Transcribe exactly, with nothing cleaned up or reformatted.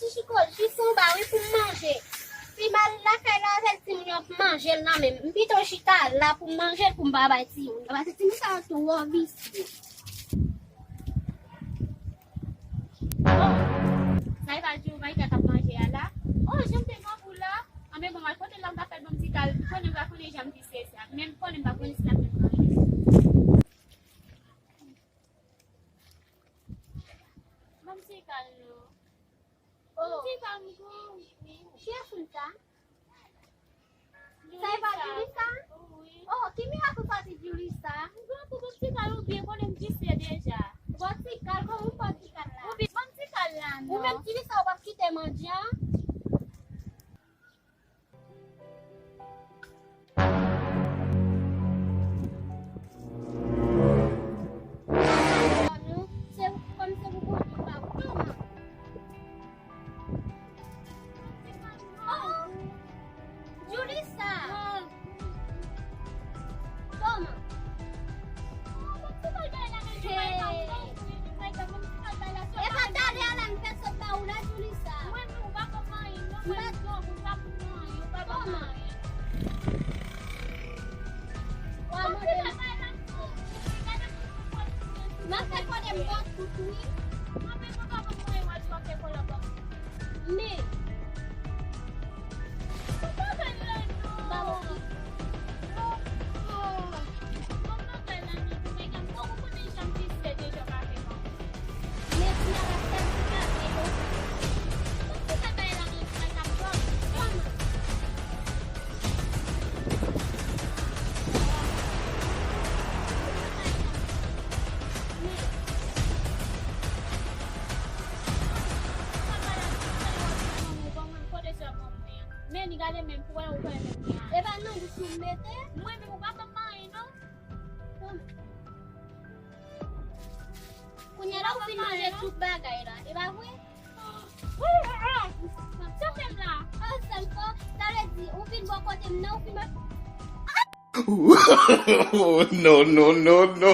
Chiko, jis anba wi pou m manje. Pi m al lakay la avè l, timoun yo ap manje l nan men m. M pito chita la pou m manje l pou m pa bay timoun yo. Paske timoun sa yo twò visye. Oh, sa e pa Jovayka k ap manje a la? Oh, jan m te mank ou la. Anben bon, m al pote l la, m ta fè l ban m ti kal. Konnen m pa konnen jan m visye sa. Menm konnen m pa konnen si l ap menm manje. Ban m ti kal non. Oh. Ti kal m kou. Kiyès moun sa? Sa e pa Julissa? Wi. Oh, ki mirak ou soti Julissa? M pran pou ti kal ou byen konnen m visye deja. Bon ti kal, kòman ou pran ti kal la? Ou byen, ban m ti kal la non. Ou menm Julissa, ou p ap kite mandyan? Se kòm se pou konnen pa ou. Oh! Julissa! Toma! Hey! E pa talè a la m fè sot ba ou la, Julissa. Mwen menm ou pa konn anyen non, mwen menm ou pa konn anyen, ou pa konn anyen. Wa mande m. M ap fè kòlè m bòt tout wi. Mwen menm ou pa konn anyen, w ap fè kòlè bòt. Men. Ou pa konn anyen non. Ba mwen. Oh, oh. Mwen pa konn anyen, mwen menm ou konnen jan m visye deja pa fè mwen. Men ni gade menm pou wè ou kwè menm. E pa nan bouch ou mete. Mwen menm ou pa ban m anyen non. Kounye a la ou fin manje tout bagay la, e pa vre? Chante m la. Oh, sèl fò, sa vle di, ou vin bò kote m nan, ou fin manje. Oh, no, no, no, no.